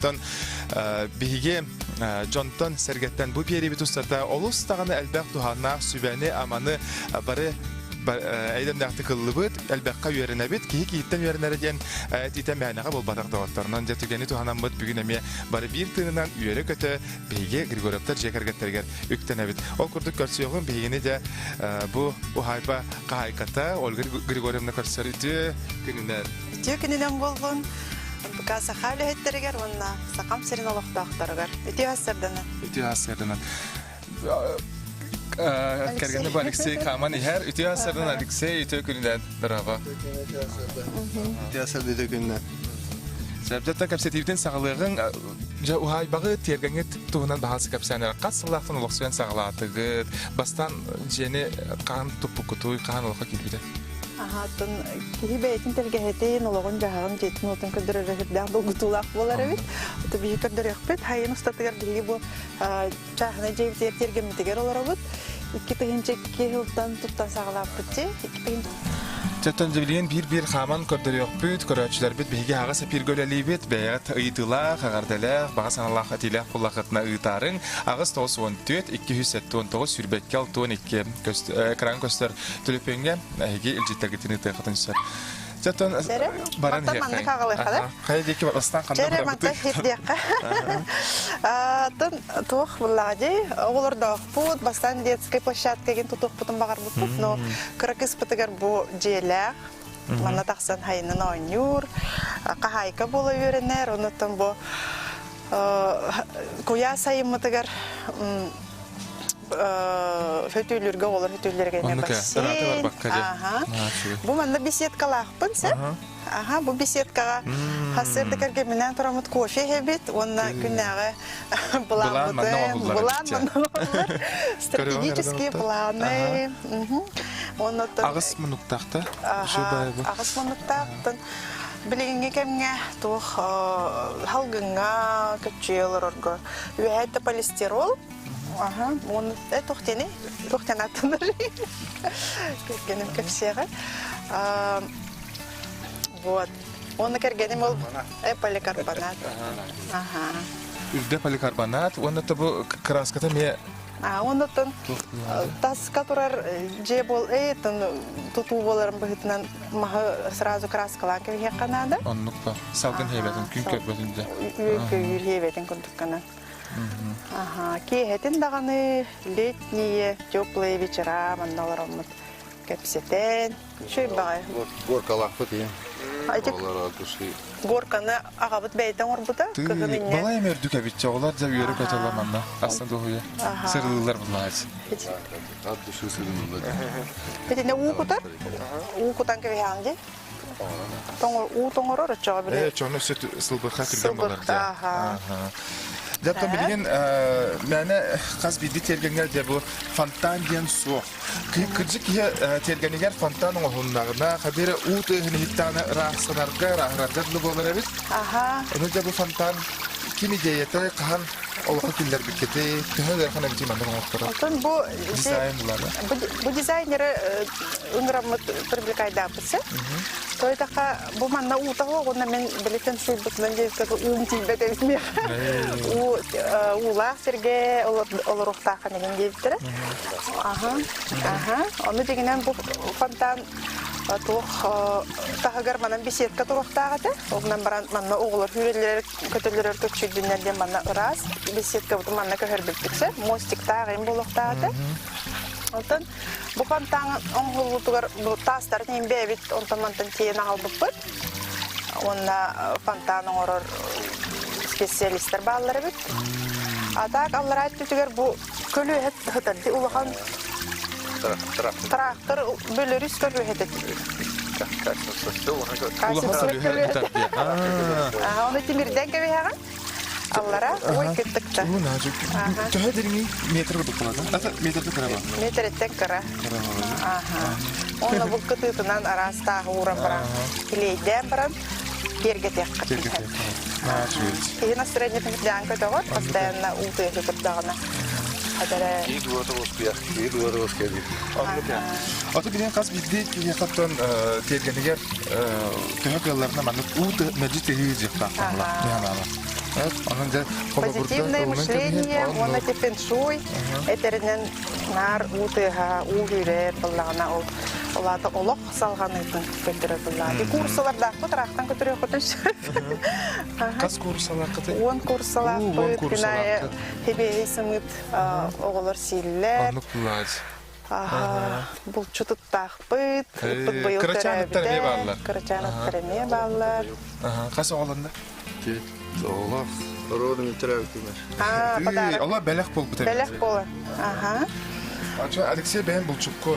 Оттон биһиги дьонтон сэргэттэн бу биэриибит устата олус даҕаны элбэх туһааннаах сүбэни-аманы бары эйдэмнээхтик ыллыбыт, элбэххэ үөрэнэбит, киһи киһиттэн үөрэнэрэ диэн этиитэ мээнэҕэ буолбатах доҕоттор. Онон дьэ түгэни туһанаммыт бүгүн эмиэ бары биир тыынынан үөрэ-көтө биһиги Григорьевтар дьиэ кэргэттэригэр үктэнэбит. Ол курдук көрсүөҕүм биһигини дьэ бу уһаайба хаһаайката Ольга Григорьевна көрсөр үтүө күнүнэн. Үтүө күнүнэн буоллун. НПК Саха үлэһиттэригэр уонна Сахам сирин олохтоохторугар үтүө ас сырданан. Үтүө ас сырданан. Кэргэнэ бу Алексей хааман иһэр. Үтүө ас сырданан Алексей үтүө күнүнэн. Браво. Үтүө ас үтүө күнүнэн. Сөптөттөн кэпсэтиибитин саҕалыаҕыҥ. Дьэ уһаайбаҕы тиэргэҥҥит туһунан баһаалса кэпсээн хас сыллаахтан олохсуйан саҕалаатыгыт? Бастаан дьиэни хаһан туппуккутуй, хаһан олоххо киирбитэ? Аһаатын киһи бэйэтин тэлгэһэтин, олоҕун-дьаһаҕын, дьиэтин-уотун көрдөрөрө сүрдээх долгутуулаах буолар эбит. Ото биһи көрдөрүөхпүт. Хайын устатыгар биһиги бу чааһынай дьиэбитигэр тиэргэммитигэр олоробут. 2002 сылтан туттан саҕалааппыт дьиэ. 2000 Чөттөн дьэбилиэн биир-биир хааман көрдөрүөхпүт, көрөөччүлэрбит биһиги аҕыс эпииргэ үлэлиибит, бэйэҕит ыйытыылаах, эҕэрдэлээх, баҕа санаалаах этиилээх буоллаххытына ыытаарыҥ. 894 279 22 62 экран көстөр төлөпүөҥҥэ эһиги илдьиттэргитин ыытыаххытын сөп. Чөттөн баран Мантан маннык аҕалыахха да? Хайа диэки бастаан ханна Чэрэ мантан хирдиэххэ. Атын туох буллаҕа дии оҕолордоохпут, бастаан детскай площадка гин тутуохпутун баҕарбыппыт, но кыра кыыспытыгар бу дьиэлээх, манна тахсан хайынан оонньуур, хаһаайка буола үөрэнэр, онуттан бу куйаас сайыммытыгар хөтүүлүргэ оҕолор хөтүүллэргэ эмиэ бассейн. Бу манна беседкалаахпын сеп. Аха, бу беседкаҕа хасыырда кэргэмминээн тураммыт кофе иһэбит уонна күннээҕи былааммытын, былаан манна оҥоһуллар. Стратегические планы. Уонна Аҕыс муннуктаахта. Аҕыс муннуктаахтан билиҥҥи кэмҥэ туох халгыҥҥа көччүйэ олорорго үөһээ полистирол Аха, уонна туох диэний? Туох диэн ааттанар? Кэргэним кэпсиэҕэ. Вот. Уонна кэргэним ол поликарбонат. Аха. Үрдэ поликарбонат уонна бу краската эмиэ А оннуттан таска турар дьиэ бол тутуу буоларын быһыытынан маһы сразу краскалаан кэбиһиэххэ наада. Оннук ба. Салгын хиэбэтин, күн көрбөтүн дьэ. Үөкөйүүр хиэбэтин курдукканан. Аха, киэһэтин даҕаны летние теплые вечера манна олороммут кэпсэтэн, үчүгэй баҕайы. Горкалаахпыт ийэм. Ити горканы аҕабыт бэйэтэ оҥорбута, кыһын инньэ. Балай эмэ үрдүк эбит, оҕолор дьэ үөрэ көтөллөр манна, астан дуоһуйа. Сырылыыллар буллаач. От души сырылыыллар. Итиннэ уу кутар, уу кутан кэбиһэҕин дии. Тоҥор, уу тоҥорор оччоҕо били. Ээ, чону өссө сылбырха түргэн болар дьэ. Аха. Дьэ, билигин мээнэ хас биирдии тиэргэҥҥэ дьэ бу фонтан диэн суох. Кырдьык киһи тиэргэнигэр фонтан оҥоһуннаҕына, хабира уу тыаһын иһиттэҕинэ ыраахсанарга, ырааһырарга дылы буолар эбит. Аха. Ону дьэ бу фонтан ким идеята хаһан олоххо киллэрбиккитий, төһө ыарахан эбитий маннык оҥотторо? Оттон бу дизайн булара. Бу дизайнеры ыҥыраммыт привлекайдаабыт син. Тойтаха бу манна уута уонна мен билетен суйбутунан диэбиккэ уум тиийбэт эбит миэхэ. Уу уулаах сиргэ олоруохтааххын игин диэбиттэрэ. Аха, аха. Ону дьиҥинэн бу фонтан туох таһыгар манан беседка туруохтаах этэ. Онон баран манна оҕолор сүүрэллэр, көтөллөрөр көччүйдүннэр диэн манна ыраас беседкабытын манна көһөрбүппүт сөп. Мостиктаах им буолуохтаах этэ. Онтон Бу фонтан оҥоһуллуутугар бу таастарын иһин бэйэбит онтон-мантан тиэйэн аҕалбыппыт. Уонна фонтан оҥорор специалистар бааллар эбит. А так аллараа өттүтүгэр бу көлүөһэ сытар улахан трактор бөлөрүс көлүөһэтэ Улахан көлүөһэ Оны тимирдэн кэбиһэҕин. Аллара ой кыттыкта. Төһө дириҥий метр курдук буолар Ата метрдэ кыра ба? Метреттен кыра. Аха. Онно бу кытыытынан араас тааһы ууран баран, килиэйдээн баран киэргэтиэххэ. Киһи настроениетын дээн көтөҕөр, постоянно уу тыаһы турдаҕына. Хадара Кии дуота успех, кии дуота успех. Аты билин хас биирдии киһиэхэттэн тиэргэнигэр төһө кыалларына маннык уу мэлдьи тыһыы дьиэхтаах. Онон дьэ Позитивное мышление уонна фэншуй этэринэн наар уу тыаһа, уу күүрэр буоллаҕына ол ол аата олох салҕаныытын көрдөрөр буоллаҕа. Ити курсалардаахпыт ыраахтан көтүрүөххүтүн сөп. Хас курсалааххытый? 10 курсалаахпыт. Күн аайы хебиэһи сымыыт оҕолор сииллэр. Оннук булаадь. Булчут ыттаахпыт. Ыппыт быйыл Кырачаан ыттар эмиэ бааллар. Кырачаан ыттар эмиэ бааллар. Хас оҕолонно? Оҕолоох родун төрөөбүтүмэр. Подарок. Ола бэлэх буолбут эбит. Бэлэх буолар. Аха. Алексей бэйэн булчукку.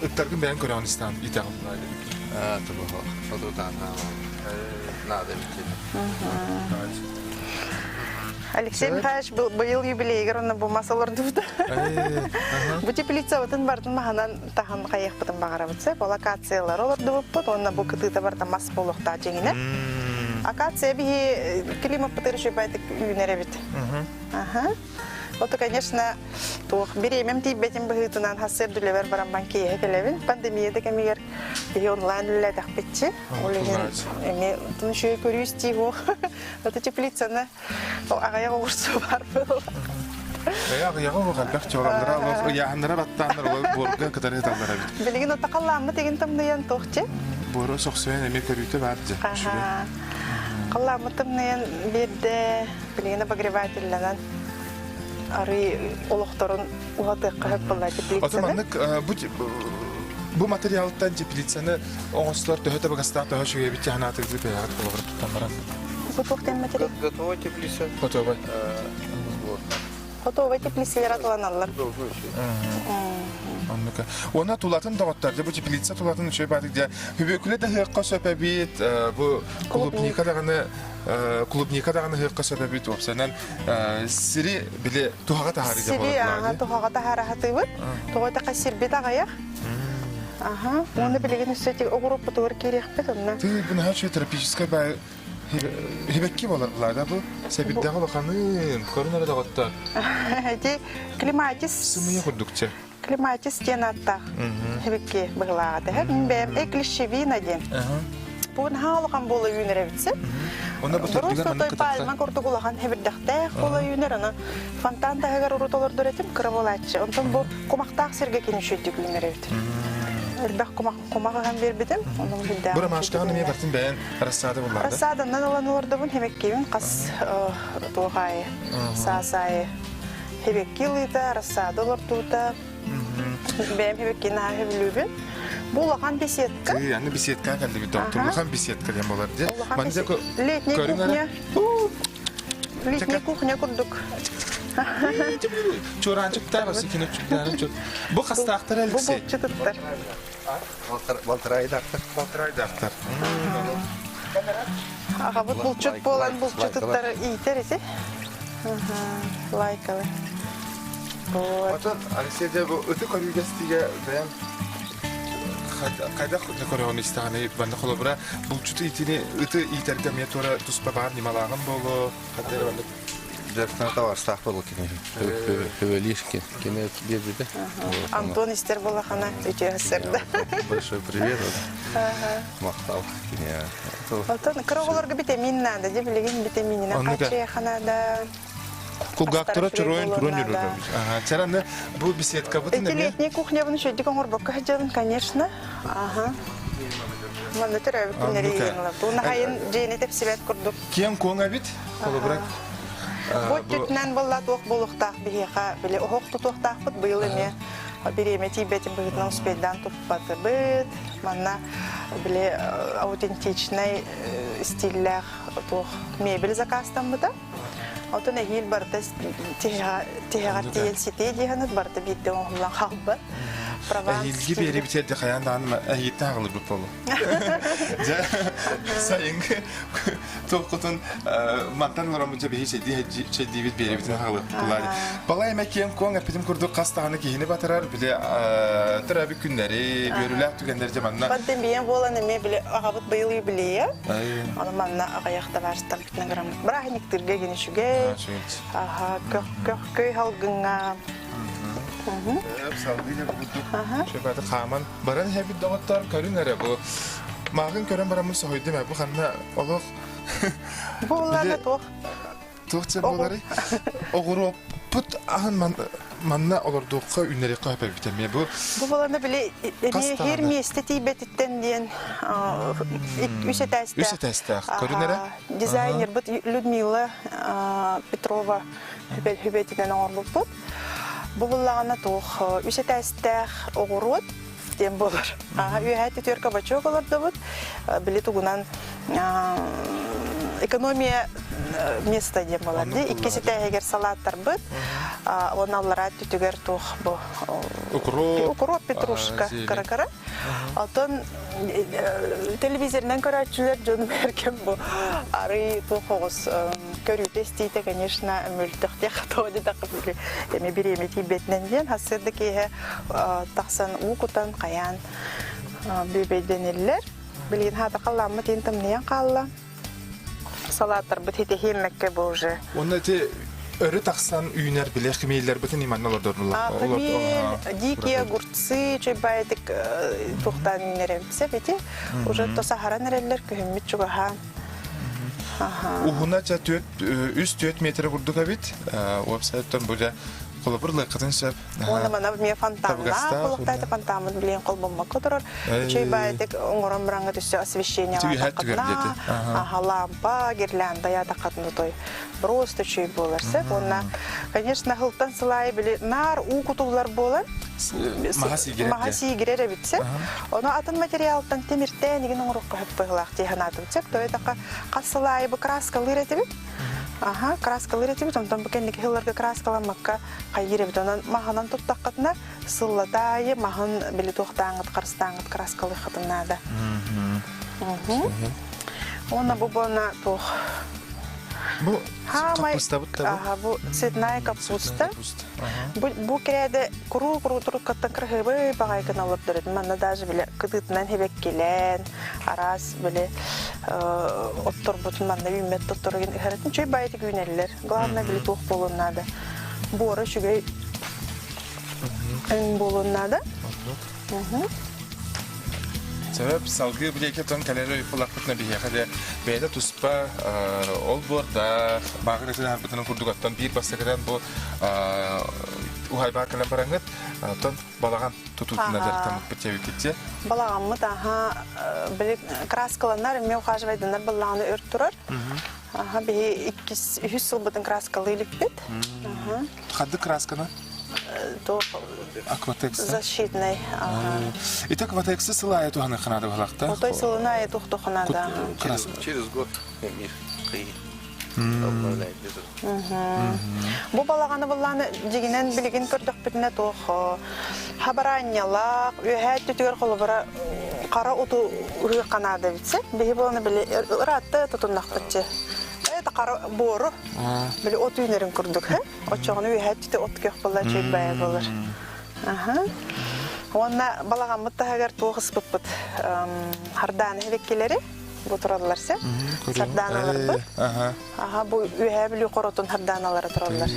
Ыттаргын бэйэн көрөҕүн истаан итэҕин Аа, тобоһо. Фототаан наада бит. Алексей Михайлович быйыл юбилейгар онно бу мас олордубута. Бу теплицабытын бартын маһынан таһан хайыахпытын баҕарабыт сөп. Ол акациялары олордубуппут уонна бу кытыыта барыта мас буолуохтаах дьиҥинэ. Акация биһи климаппытыгар үчүгэйдик үүнэр эбит. Аха. Ото, конечно, туох бириэмэм тиийбэтин быһыытынан хассыар үлэбэр барамман киэһэ кэлэбин. Пандемия да кэмигэр биһи онлайн үлэлээтэхпитчи. Ол иһин эмиэ үчүгэй көрүү истии суох. Ото теплицаны аҕыйах оҕурсу баар буолла. Ээ, аҕыйаҕы оҕо элбэх чораллара, ыйааһыннара баттааннар ол буорга кытары ыталлар эбит. Билигин ото халлааммыт игин тымныйан туохчы? Буору сохсуйан эмиэ көрүүтэ баар дьэ. Аха. Халлааммыт тымныйан биэрдэ, билигин обогревателлэнэн арый олохторун уһатыахха сөп буолла теплицаны. Ото маннык бу бу материалтан теплицаны оҥостор төһө табыгастаах төһө үчүгэй эбит ханаатыгы бэйэҕит холобур туттан баран. Бу туох диэн материал? Готовая теплица. Готовая. Готовая теплицалар атыланаллар. Оннука. Уонна тулатын доҕоттор, бу теплица тулатын үчүгэй баатык дьэ хүбүөкүлэ да ыһыахха сөп эбит, бу клубника даҕаны клубника даҕаны ыһыахха сөп эбит уопсайынан сири били туһаҕа таһаарыы Сири ааҥа туһаҕа таһаара сатыыбыт. Тоҕо этэ сирбит аҕыйах. Аха. Уонна билигин өссө ити оҕуруоппутугар киириэхпит онно. Ты бу наһаа үчүгэй тропическай баай хибекки болар булаада бу сэбирдэҕи улаханын көрүн эрэ доҕоттор. Ити климатис Сымыйа курдукча. Климатис диэн ааттаах хибикки быһылааҕа тэһэр. Мин бэйэм эклищевина диэн. Бу наһаа улахан буола үүнэр эбитсэ. Онно бу төрдүгэр Просто той пальма курдук улахан хебирдэхтээх буола үүнэр. Аны фонтан таһыгар урут олордор этим кыра буолааччы. Онтон бу кумахтаах сиргэ кини үчүгдүк үүнэр эбит. Элбэх кумах кумах ыһан биэрбитим. Онон билдээх. Бу ромашкаҕын эмиэ бартын бэйэн рассада буллаада. Рассаданнан ылан олордобун хемеккиибин хас туох аайы саас аайы Хебекки ылыыта, рассада олордуута. Бэйэм хебекки наһаа сөбүлүүбүн. Бу улахан беседка. Тыы, аны беседка кэллибит доктор. Улахан беседка диэн болар дии. Улахан беседка. Летняя кухня. Летняя кухня курдук. Чуораанчыктаах осикин чуораанчык. Бу хастаахтар Алексей? Бу булчутуттар. Балтарайдаахтар. Балтарайдаахтар. Аҕабыт булчут буолан булчутуттары иитэр ити. Лайкалы. Вот. Отон Алексей дьэ бу ыты көрүүгэстигэ бэйэм хайдах көрөҕүн истэҕинэ манна холобура булчуту итини ыты иитэргэ эмиэ туора туспа баар ньымалааҕын буолуо хайдах эрэ маннык Дьарыктана табаарыстаах буолуо кини Хөвөлиир кини биэрбитэ. Антон истэр буоллахына үтүө сырда. Большой привет. Махтал киниэ. Оттон кыра оҕолорго витамин наада, дьэ билигин витамининэн хааччыйыахха наада. Кулгаахтара чороойун туран жүрөр. Чараны бу беседкабытын Эти летний кухнябын үчүгдүк оҥорбокко сылдьабын, конечно. Аха. Манна төрөөбүт күннэри иһин ылар. Бу наһайын дьиэни тэпсибэт курдук. Киэҥ куоҥ эбит. Холобура Бу өттүтүнэн буолла туох буолуохтаах биһиэхэ били оһох тутуохтаахпыт быйыл эмиэ бириэмэ тиийбэтин быһыытынан успейдаан туппатыбыт. Манна били аутентичнай стиллээх туох мебель заказтаммыта. Отон эһиил барыта тиһэҕэр тиийэн ситиэ диэхэнит барыта биирдэ оҥоһуллан хаалбат. Эһиилги биэрибит эрдэ хайаан даҕаны эһиилтэн аҕылырбыт буолуо. Дьэ, сайыҥҥы туоххутун мантан олороммут дьэ биһи чэйдиибит биэрибитин аҕылыахпытылар. Балай эмэ киэҥ-куоҥ эппитим курдук хас даҕаны киһини батарар, били төрөөбүт күннэри, үөрүүлээх түгэннэри дьэ манна. Пандемия буолан эмиэ били аҕабыт быйыл юбилейа. Аны манна аҕыйах табаарыстарбытынан граммыт. Бырааһынньыктыырга гин үчүгэй. Аха, көх көх халгыҥҥа. Салгыы дьэ курдук. Шөпәті хааман баран иһэбит доҕоттор көрүн эрэ бу. Мааҕын көрөн бараммын соһуйдум ээ. Бу ханна олох Бу улаана туох? Туох дьэ буоларый? Оҕуруоппут аһын манна олордуохха үүннэриэххэ сөп эбит эмиэ бу. Бу буолана били эмиэ хир миэстэ тиийбэтиттэн диэн үс этээстээх. Үс этээстээх. Көрүн эрэ. Дизайнербыт Людмила Петрова хүбэтинэн оҥорбуппут. Бу буллаҕына туох үс этээстээх оҕуруот диэн буолар. Үөһээ түтүөр кабачок олордубут. Били тугунан экономия место диэн буолар дии. Иккис этээһигэр салааттарбыт. Уонна аллараа түтүгэр туох бу укроп, укроп петрушка кыра-кыра. Оттон телевизорынан көрөөччүлэр дьон бэркэм бу арый туох оҕус көрүүтэ-истиитэ, конечно, мөлтөх диэх тоҕо диэтэххэ эми бириэмэ тиийбэтинэн диэн сарсыарда киэһэ тахсан уу кутан хайаан бүөбэйдэниллэр. Билигин хаата халлааммыт иин тымныйан хаалла. Салааттарбыт хитиһиэммэккэ бу уже. Уонна ити өрө тахсан үүнэр билэ хмеллэрбитин иманна олордорнулар. Хмель, дикие огурцы, чөйбаетик туохтаан үүнэр эбит ити. Уже то саһаран эрэллэр күһүммүт чугаһаан. Уһуна ча 3-4 метр курдук эбит. Уопсайыттан бу дьэ холобур лыаккатын сөп. Уонна мана эмиэ фонтаннаах булуктаата фонтаммыт билигин холбоммокко турар. Үчүгэй баайытык оҥорон бараҥҥа түссе освещение таххатына, аха лампа, гирлянда ятаххатына той просто үчүгэй буолар сөп. Уонна, конечно, сылтан сылаайы били наар уу кутуллар буолан маһа сиигирэр эбит сөп. Ону атын материалтан тимиртээн игин оҥоруохха сөп быһыылаах дии санаатым сөп. Той этахха хас сыл аайы бу краскалыыр этибит. Аха, краскалыыр этибит, онтон бу кэнники сылларга краскаламмакка хайыыр эбит. Онон маһынан туттаххытына сыллата аайы маһын били туохтааҥҥыт харыстааҥҥыт краскалыаххытын наада. Уонна бу буона туох Бу капустабыт да Аха, бу цветная капуста. Бу, бу кирээдэ куруу-куруу туруккаттан кыраһыабай баҕайы гына олордор этим. Манна даже били кытыытынан хэбэккилээн, араас били отторбутун манна үүммэт тотторугун ыһаратын чөй баайытык үүнэллэр. Главное били туох буолуон наада. Буора үчүгэй өҥ буолуон наада. Сөп, салгыы билиэкэ тон кэлэр ыйыппылахпытына биһиэхэ де бэйэтэ туспа ол буордаах бааҕыр этин аһарбытынан курдук оттон биир бастакынан бу уһайбаа кэлэн бараҥҥыт оттон балаҕан тутуутунан дьарыктаммыппыт диэбиккит Балаҕаммыт аха били краскаланар эмиэ ухаживайданар баллаҕаны өр турар. Аха биһи иккис үһүс сылбытын краскалыы иликпит. Ханнык красканы? То Акватекс. Защитный. Ити акватексы сыл аайы туһаныаххынаада быһалахта? Отой сылын аайы тухтухунаада. Через год мир Бу балаҕаны быллааны дьигинэн билигин көрдөхпүтүнэ туох хабараанньалаах, үөһээ өттүтүгэр холобура хара уту ыһыахха наада эбит Биһи буоланы били ыраатта тутуннахпытчы. Это хара буору били от үүнэрин курдук Оччоҕуна үөһээ өттүтэ от күөх буолла үчүгэй баайа буолар. Аха. Уонна балаҕаммыт таһыгар туох ыспыппыт хардааны эбэккилэри бу тураллар сэ. Сардааналарбыт. Аха бу Үөһээ Бүлүү хоротун сардааналара тураллар.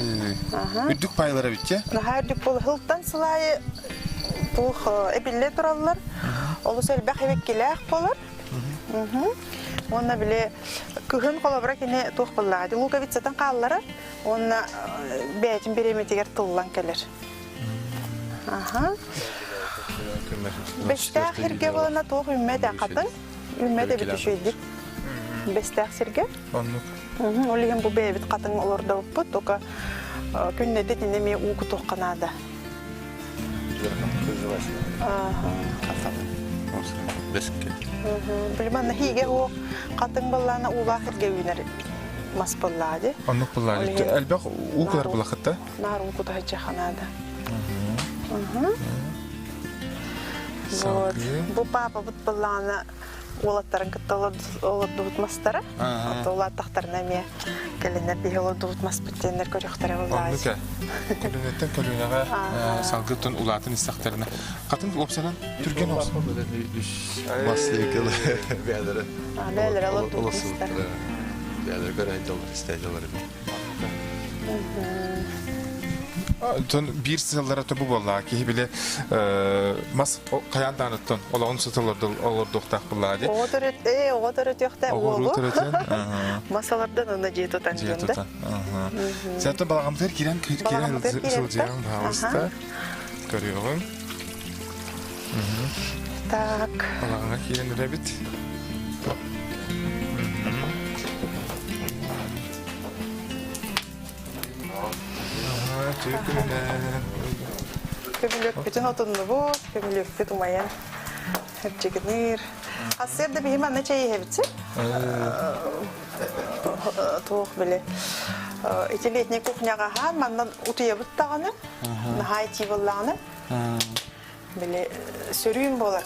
Аха. Үрдүк пайлара эбитчэ? Наһаа үрдүк буол сылтан сыл аайы туох эбиллэ тураллар. Олус элбэх эбэккилээх буолар. Уонна били кыһын холобура кини туох буоллаҕа луковицатын хаалларар уонна бэйэтин бириэмэтигэр тыллан кэлэр. Аха. Бэстээх сиргэ буолана туох үүммэт хатын үүммэт эбит үчүгэйдик. Бэстээх сиргэ. Оннук. Ол иһин бу бэйэбит хатын олордобуппут, только күннэтэ итиннэ эмиэ уу кутуохха наада. Били манна хиигэ уох хатыҥ баллаана уулаах эргэ үүнэр мас буоллаҕа дии. Оннук буоллаҕа. Элбэх уу кутар булахыт да? Наар уу кута сылдьыахха наада. Вот. Бу паапабыт буоллаҕына уолаттарын кытта олордубут мастара. Улааттахтарына эмиэ кэлиннэр биһи олордубут маспыт диэннэр көрүөхтэрэ буоллаҕа. Оннук ээ. Көлүөнэттэн көлүөнэҕэ салгыттан улаатан истэхтэринэ. Хатын уопсанан түргэн оҕус. Үс маслекалы бээлere. Бээлere олордубут мастар. Бээлere көрө сылдьаллар, истэ сылдьаллар эбит. Оттон биир сыллара тобу буолла киһи били мас хайаан даҕаныттан олоҕун сыт олордуохтаах буоллаҕа дии. Оҕо төрөт ээ оҕо төрөтүөхтэ Оҕо уолу. төрөтөн. Мас олордон уонна дьиэ тутан Дьиэ диэн да. тутан. Сәттэ балаҕамтыгар киирэн киирэн сылдьыаҕыҥ баһаалыста. Көрүөҕүҥ. Так. Балаҕаҥҥа киирэн эрэбит. Көмүлүөкпүтүн отуннубут, көмүлүөкпүт умайан хырдьыгыныыр. Сарсыарда биһи манна чэй иһэбит Туох били ити летний кухняҕа аһаан манна утуйабыт даҕаны, наһаа итии буоллаҕына били сөрүүн буолар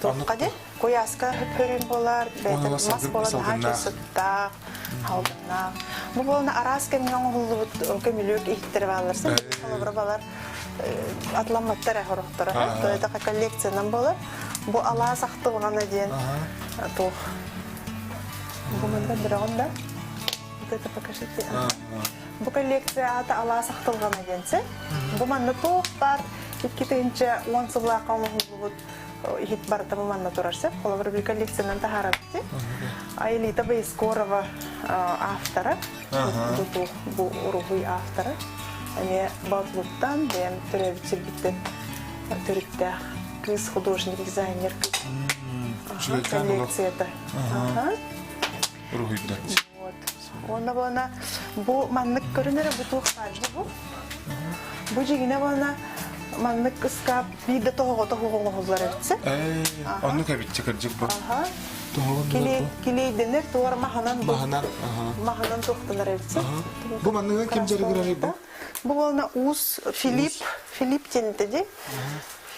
туохха дии куйааска сөрүүн буолар бэйэтэ мас буолан наһаа сыттаах халбаннаах бу буолана араас кэмҥэ оҥоһуллубут көмүлүөк иһиттэрэ бааллар син холобура балар атламматтар хорохторо тоойдоха коллекциянан буолар бу алаас ахтылҕана диэн туох бу манна быраҕын да вот это покажите Бу коллекция аата Алаас ахтылҕана диэн сир. Бу манна туох баар 2010 сыллаахха оҥоһуллубут иһит барыта бу манна турар сир. Холобур, бу коллекциянан таһаарабыт. Аэлита Боескорова автора, бу, бу уруһуй автора. Эмиэ Баутулуттан, бэйэм төрөөбүт сирбиттэн төрүттээх кыыс художник, дизайнер коллекцията. Уруһуйдар. Вот. Уонна буолана бу маннык көрүнэрэ бу туох баар бу. Бу дьигинэ буолана маннык ыскаап биир да тоһоҕо тоһоҕо оҥоһуллар эбитсэ. Оннук эбитчи кырдьык бу. Килиэйдэнэр туор маһынан бу. Маһынан. Маһынан туохтанар эбитсэ. Бу манныгын ким дьарыгырарый бу? Бу буолана уус Филипп, Филипп диэн ди.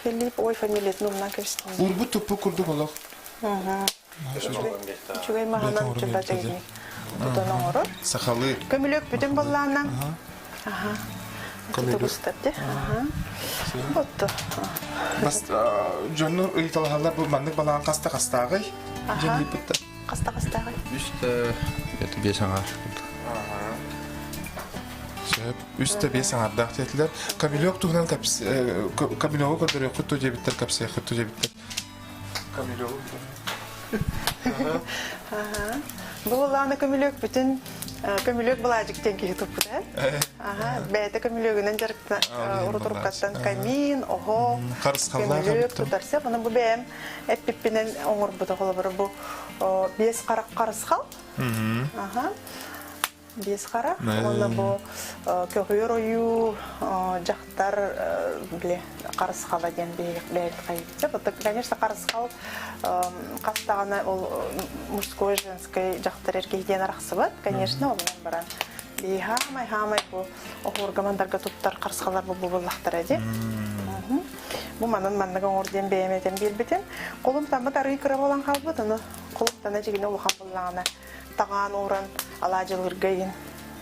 Филипп, ой, фамилиятын умнан кэбистим. Урбут туппу курдук олох. Үчүгэй маһынан чөпөтөгүнү тутан оҥорор. Сахалыы. Көмүлүөк бүтүн боллаана. Аха. Көмүлүөк. Аха. Отто. Бас дьоннор ыйыталаһаллар бу маннык балаҕан хаста хастааҕый? Дьэн ыйыппыттар. Хаста хастааҕый? Үс да это биэс аҥаар. Сөп. Үс да биэс аҥаардаах диэтилэр. Камелек туһунан камелегу көрдөрүөххүт дуо диэбиттэр, кэпсиэххит дуо диэбиттэр. Бу былааны көмүлүөк бүтүн көмүлүөк былаадьык диэн киһи туппута. Бэйэтэ көмүлүөгүнэн дьарыкта урутуруккаттан камин, оһох, көмүлүөк тутар сөп. Ону бу бэйэм эппиппинэн оҥорбута холобура бу биэс харах харысхал. Биэс харах уонна бу көҕүөр ойуу дьахтар били харысхала диэн бэйэбит хайыытча. Вот конечно харысхал хас даҕаны ол мужской женскай дьахтар эр киһи диэн арахсыбат конечно онон баран бии хаамай хаамай бу оһуорга мандарга туттар харысхалар бу буллахтара дии. Бу манан маннык оҥор диэн бэйэм этэн биэрбитим. Холумтаммыт арыы кыра буолан хаалбыт, ону холумтана дьигинэ улахан буллаҕына таҕаан ууран алаадьылыырга иһин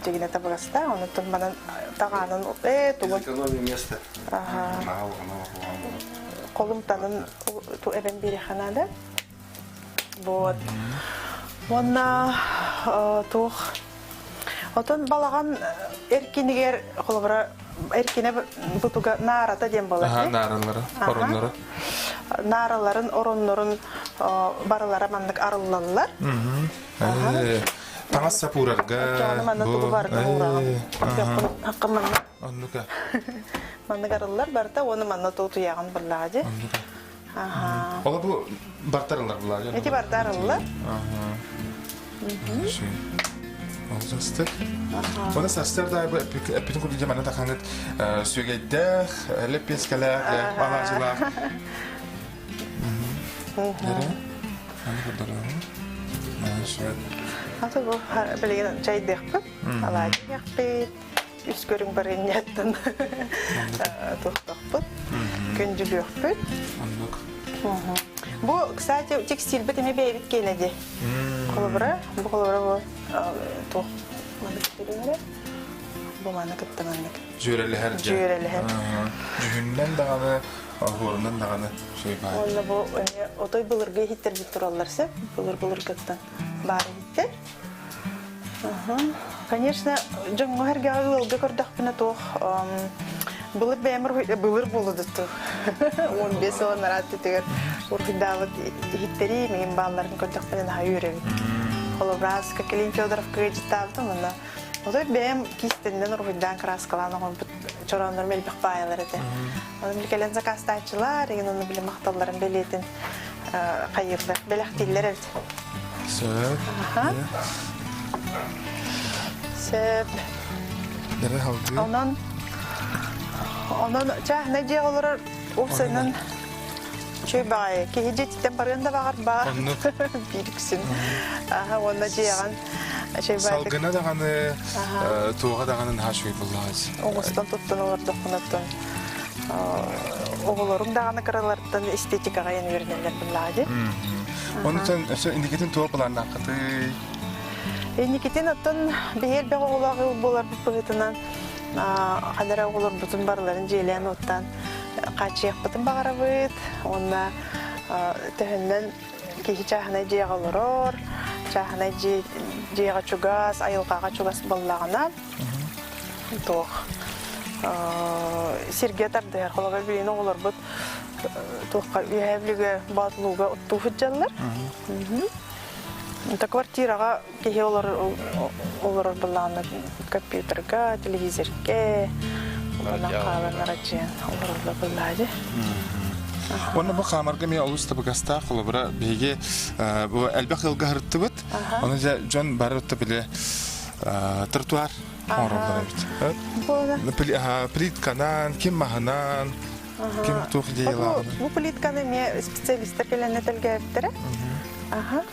дьигинэ табыгастаах онуттан манан таҕаанын ээ тугун Экономия место. Холумтанын ту эбэн биэриэххэ наада. Вот. Уонна туох Отон балаҕан эркинигэр холобура эркинэ бутуга наарата диэн буолар. Аха, нааралара, оронноро. Наараларын, ороннорун барылара маннык арыллаллар. Таҥас сап уурарга. Оччоҕуна манна тугу барытын уураҕын. Хаккын манна. Оннука. Маннык арыллар барыта уонна манна тутуйаҕын буоллаҕа дии. Оннука. Аха. Ол бу бартарылар булар. Эти бартарыллар. Аха. Олжастык. Оны сарсыарда эппитин курдук манна тахаҥыт сүөгэйдээх, лэппиэскэлээх, алаадьылаах. Эре? Аны көрдөрөҕүн. Аты бу билигин чайдыахпыт, алаадьы иһиэхпит, үс көрүҥ барыанньаттан туохтахпыт, күндүлүөхпүт. Оннук. Бу, кстати, текстильбит эмиэ бэйэбит киэнэ дии. Холобура, бу холобура бу туох маннык көрүҥэрэ? Бу маны кытта маннык. Дьүөрэлэһэр дьэ. Дьүөрэлэһэр. Дьүһүннэн даҕаны, оһуорунан даҕаны сойбаай. Уонна бу эмиэ отой былыргы иһиттэрбит тураллар сөп. Былыр-былыргыттан баар иһиттэр. Конечно, дьоҥҥо эргэҕэ ыалга көрдөхпүнэ туох былыр бэйэм былыр буолудутту 15 сыл анараа өттүтүгэр уруһуйдаабыт иһиттэри миҥин баалларын көрдөхпүнэ наһаа үөрэбин. Холобура, Клим Федоровка ыалдьыттаабытым уонна отой бэйэм киистэннэн уруһуйдаан кырааскалаан оҥорбут чорооннорум элбэх баайалар этэ. Ону били кэлэн закастааччылар, игин ону били махталларын бэлиэтин хайыыллар, бэлэхтииллэр эбит. Сөп. Сөп. Дэрэ халгыы. Онон онон чааһынай дьиэҕэ олорор уопсайынан үчүгэй баҕайы. Киһи дьиэтиттэн барыан да баҕарбат. Биир үксүн. Аха уонна дьиэҕин үчүгэй баҕайытык Салгына даҕаны, туоҕа даҕаны наһаа үчүгэй буоллаҕа. Оҥостон туттан олордоххунаттан оҕолорум даҕаны кыралартан эстетикаҕа эн үөрэнэллэр буоллаҕа дии. Онтон өссө инникитин туох былааннааххытый? Инникитин оттон биһи элбэх оҕолоох ыал буоларбыт быһыытынан ханна эрэ оҕолорбутун барыларын дьиэлээн-уоттаан хааччыйыахпытын баҕарабыт уонна төһөннөн киһи чааһынай дьиэҕэ олорор, чааһынай дьиэҕэ чугас, айылҕаҕа чугас буоллаҕына туох сиргэ тардыһар. Холобур, билигин оҕолорбут туохха Үөһээ Бүлүүгэ Боотулууга оттуу сылдьаллар. Это квартираҕа киһи олорор олорор былаана компьютерга, телевизорга онон хаалан арадьыйан олороллор былаа дии. Уонна бу хаамарга эмиэ олус табыгастаах холобура биһиги бу элбэх ыалга сырыттыбыт. Ону дьэ дьон бары отто били тротуар оҥороллор эбит. Плитканан, ким маһынан, ким туох идеялааҕын. Бу плитканы эмиэ специалистар кэлэннэ тэлгээбиттэрэ. Аха.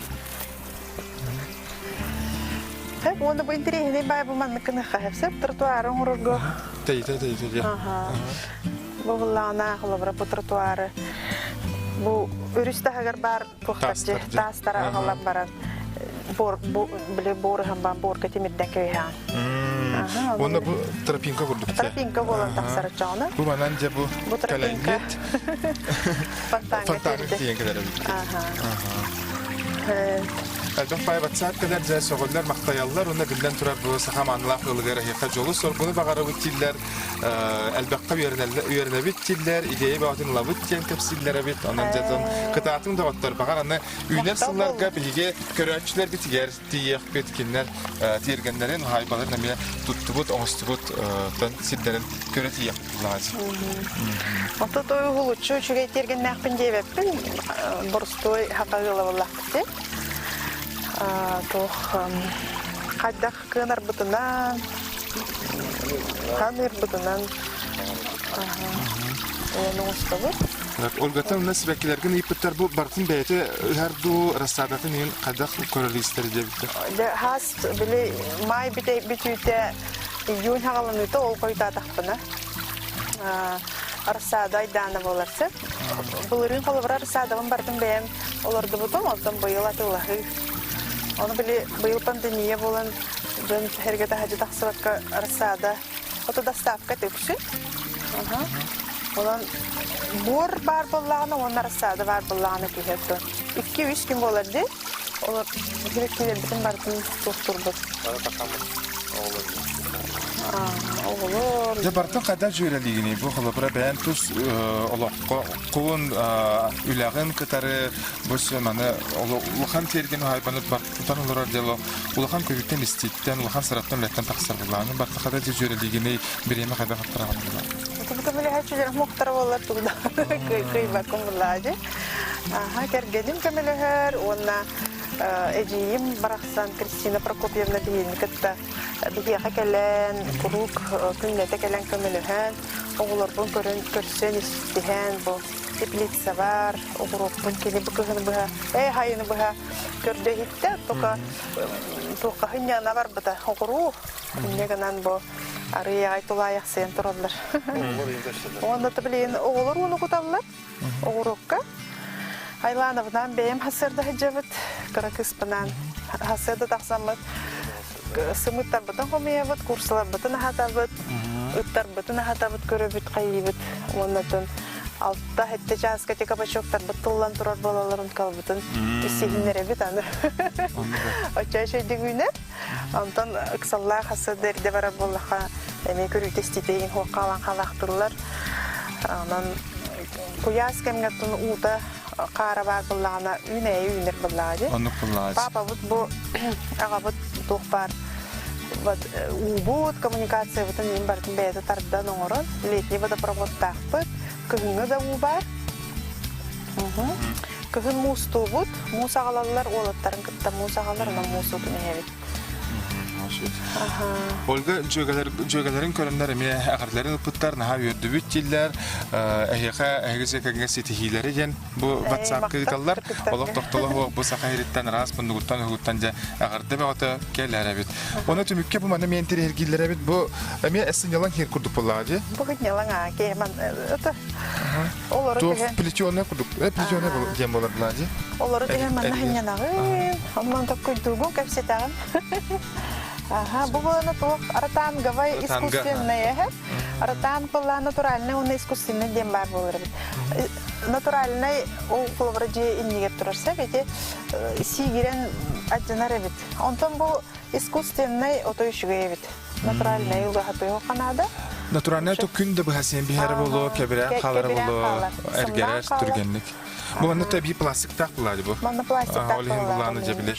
Уонна бу интэриэһинэй баай бу маннык гыныахха сөп тротуары оҥорорго. Тэйитэ тэйитэ диэ. Бу буллаҕына холобура бу тротуары бу өрүс таһыгар баар туохтар таастара аҕалан баран бор били бор ыһан борка тимирдэн кэбиһэҕин. Уонна бу тропинка курдук. Тропинка буолан тахсар оччоҕуна. Бу манан дьэ бу бу тропинка фонтаҥҥа тиийэн кэлэр эбит. Элбэх баай ватсап кэлэр дьэ сөҕөллөр махтайаллар уонна биллэн турар бу саха маанылаах ыалыгар эһиэхэ дьолу соргуну баҕарабыт дииллэр элбэххэ үөрэнэбит дииллэр, идея бөҕөтүн ылабыт диэн кэпсииллэр эбит. Онон дьэ кытаатыҥ доҕоттор, баҕар аны үүнэр сылларга биһиги көрөөччүлэрбитигэр тиийиэхпит, кинилэр тиэргэннэрин, уһаайбаларын эмиэ туттубут, оҥостубут сирдэрин көрө тиийиэхпит булаҕа. Ото той уһулуччу үчүгэй тиэргэннээхпин диэбэппин, боростуой хака ыала буоллахпыт дии. Туох хайдах кыанарбытынан, ханыырбытынан уйан оҥостобут. Ольгаттан мына сибэккилэргин ыйыппыттар бу барытын бэйэтэ ыһар дуу, рассадатын иһин хайдах көрөр-истэр диэбиттэр? Дьэ, хаас били маай бүтүүтэ июнь хаҕаланыыта ол хойутаатахпына рассада айдаана буолар сөп. Былырыын холобура рассадабын барытын бэйэм олордубутум, онтон быйыл атыылаһыы. Ону били быйыл пандемия буолан дьон эргэ таһырдьа тахсыбакка рассада ото доставка үксүн. Онон буор баар буоллаҕына уонна рассада баар буоллаҕына киһи оттон 2-3 күн буолар дии. Олор килэрбитин барытын туохтурбут. Оҕолор. Дьэ барытын хайдах дьүөрэлиигиний? Бу холобура бэйэн тус олоххо куун үлэҕин кытары Бу маны улахан тиэргэн уһаайбаны тутан олорор дело улахан көрүүттэн истииттэн, улахан сыраттан үлэттэн тахсар булааны бартахада дьүөрэлиигинэй бириэмэ хайдах аттараҕын була. Бу көмөлөһөөччүлэрим муохтара буоллар тугу да кыайбаккын буллаадьы. Аха кэргэним көмөлөһөр уонна эдьиийим барахсан Кристина Прокопьевна биһигини кытта биһиэхэ кэлэн куруук күннэтэ кэлэн көмөлөһөн оҕолорбун көрөн көрсөн истиһэн бу теплицабар оҕуруоппун кини бу кыһыны быһа ээ хайыны быһа көрдө иһиттэ только туохха хынньана барбыта оҕуруу инньэ гынан бу арый аҕай тулаайахсыйан тураллар уонна то билигин оҕолор ууну куталлар оҕуруокка Айлановнаан бэйэм хасыарда сылдьабыт кыра кыыспынаан хасыарда тахсаммыт сымыыттарбытын хомуйабыт курсаларбытын аһатабыт ыттарбытын аһатабыт көрөбүт хайыыбыт уонна 6-7 чааска ити кабачоктарбыт тыллан турар буолалларын калбытын иссиһиннэрэбит аны. Оччо үчүгүйнэр. Онтон ыксаллаах хасыада эрдэ барар буоллахха эмиэ көрүүтэ истиитэ иһин хаалан хаалаахтыыллар. Онон куйаас кэмҥэ оттон уута хаара баар буоллаҕына үүнээйи үүнэр буоллаҕа дии. Оннук буоллаҕа. Папабыт бу аҕабыт туох баар вот уубут, коммуникациябытын иин барытын бэйэтэ тардан оҥорон летний водопроводтаахпыт, кыһыҥҥы да уу баар. Кыһын муустуубут, муус аҕалаллар, уолаттарын кытта муус аҕалар, онон муус уутун иһэбит. Ольга дьүөгэлэрин көрөннөр эмиэ эҕэрдэлэрин ыппыттар, наһаа үөрдүбүт дииллэр. Эһиэхэ эһиги дьиэ ситиһиилэри диэн бу WhatsApp-ка ыыталлар. Олох тохтоло суох бу саха иһириттэн араас муннугуттан уһугуттан дьэ эҕэрдэ бөҕөтө кэлэр эбит. Оны түмүккэ бу маны мен тириһиргииллэр эбит. Бу эмиэ сынньалаҥ хир курдук буоллаҕа дии. Бу сынньалаҥ аа киһи это Олору Туох түһэн плетеная курдук, плетеная диэн буолар дии. Олору түһэн манна хынньанаҕын, оннон токкуйдуугун кэпсэтэҕин. Аха, бу буолана туох ротанговай искусственный эһэ. Ротанг была натуральный уонна искусственный диэн баар буолар эбит. Натуральный ол холобура дьиэ иннигэр турар сөп ити сиигирэн ардьанар эбит. Онтон бу искусственный отой үчүгэй эбит. Натуральнай угаһатыһы ханаада. Натуральнай то күн да быһа сиэн биһэрэ боло, кэбирээн хаалара боло, эргэрэр түргэнник. Бу манна тэби пластиктаах булаады бу. Манна пластиктаах Ол иһин булааны дьэбили.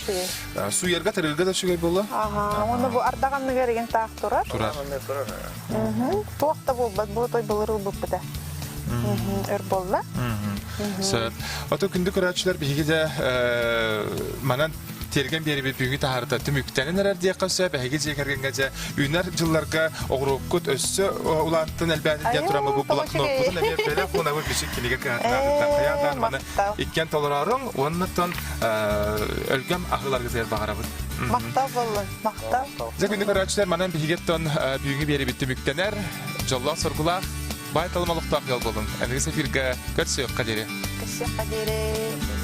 Суярга тарыырга да үчүгэй боло. Аха, уонна бу ардаҕанныгар игин таах турар. Турар. Туох да буолбат, бу той былыр ылбыппыта. Өр болла. Сөп. Ото күндү көрөөччүлэр биһиги де манан тиэргэн биэрибит бүгүҥҥү таһаарыта түмүктэнэн эрэр диэххэ сөп. Эһиги дьиэ кэргэҥҥэ дьэ үүнэр дьылларга оҕуруоккут өссө улааттын элбээтин диэн туран бу блокноппутун эмиэ бэлэх уонабыт бичик кинигэ кыһатынаатыттан хайаан маны иккиэн толорооруҥ уоннаттан өлгөм аһыыларгытыгар баҕарабыт. Махтал буоллун, махтал. Дьэ күндү көрөөччүлэр манан биһигиттэн бүгүҥҥү биэрибит түмүктэнэр. Дьоллоох соргулаах баай талым олохтоох ыал буолуҥ. Аныгыс эфиргэ көрсүөххэ диэри. Көрсүөххэ диэри.